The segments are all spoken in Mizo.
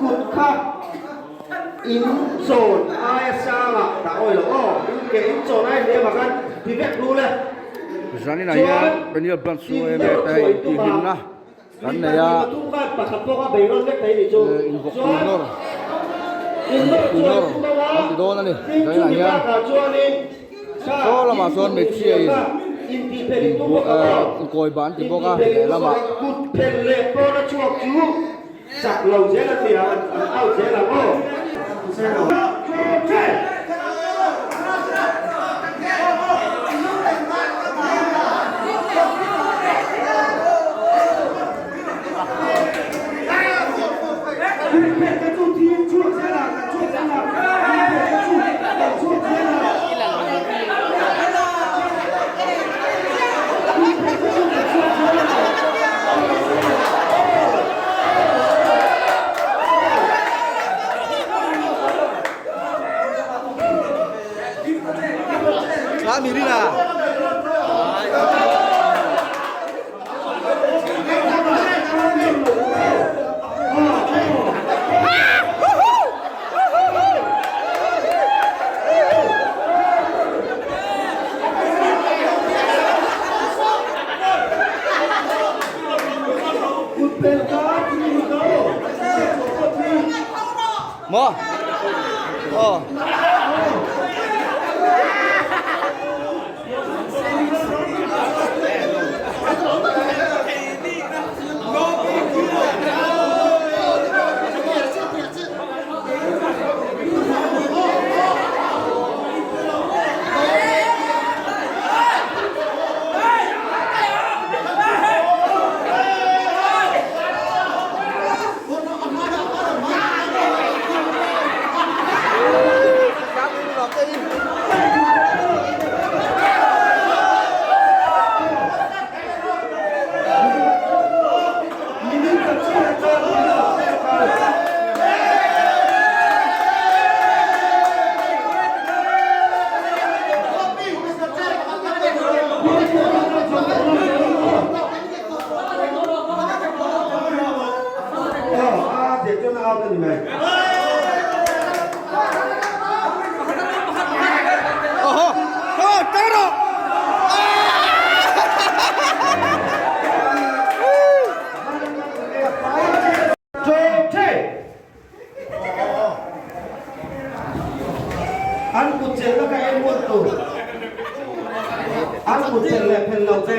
kut kha in chawn aia sangah dah awi lo aw, in ke in chawn aia hniamah khan ti vek ru le. Zaninah hian Peniel Branch chu em em te hei intihhlimna kan nei a, invawkpui nawr invawkpui nawr an ti dawn a ni zaninah hian saw lamah chuan hmeichhia in inkawi bah an ti bawk a lehlamah. Chak lo zel a tia an out zel ang aw. Maw? Aw. An kut chelhna kha en ngun tur. An kut chelh leh phel lo che.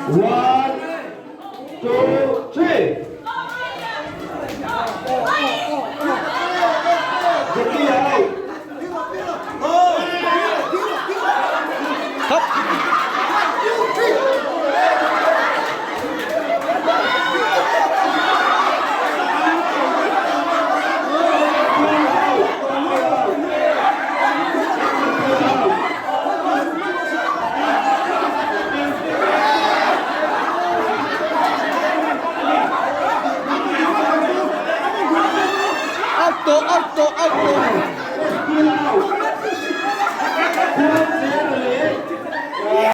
One, two, three. Jackie out. tawh, out tawh, out tawh.